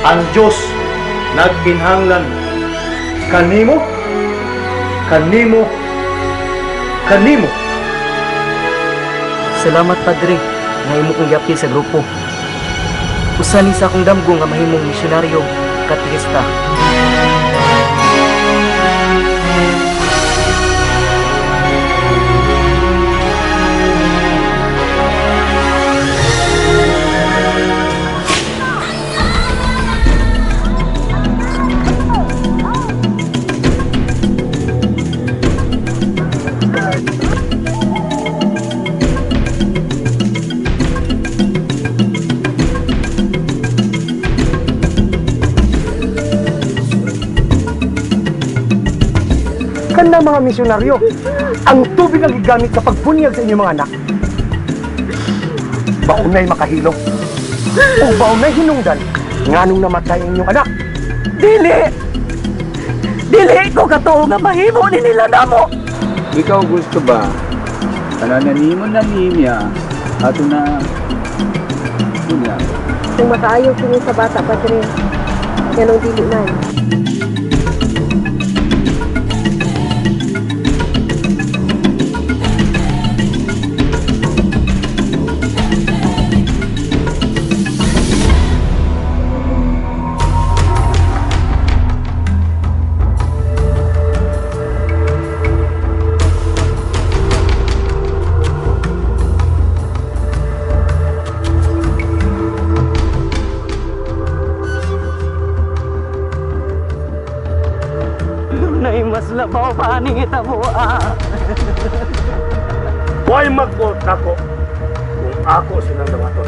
Ang Diyos nagkinahanglan kanimo, kanimo, kanimo. Salamat, Padre, nga imo kong giapil sa grupo. Usa ni sa akong damgo nga mahimong misyonaryo, katekista. Kanang mga misyonaryo, ang tubig ang gigamit sa pagbunyag sa inyong mga anak. Baunay makahilo o baunay hinungdan nganong namatay ang inyong anak. Dili! Dili ko katuo nga mahimo ni nila namo. Ikaw gusto ba? Tanan nimo na niya ato na bunyag. Kung makaayo kini sa bata, Padre, nganong dili man? Dunay mas labaw pa ni hitabo, ah. Why mag-vote nako kung ako silang dawaton?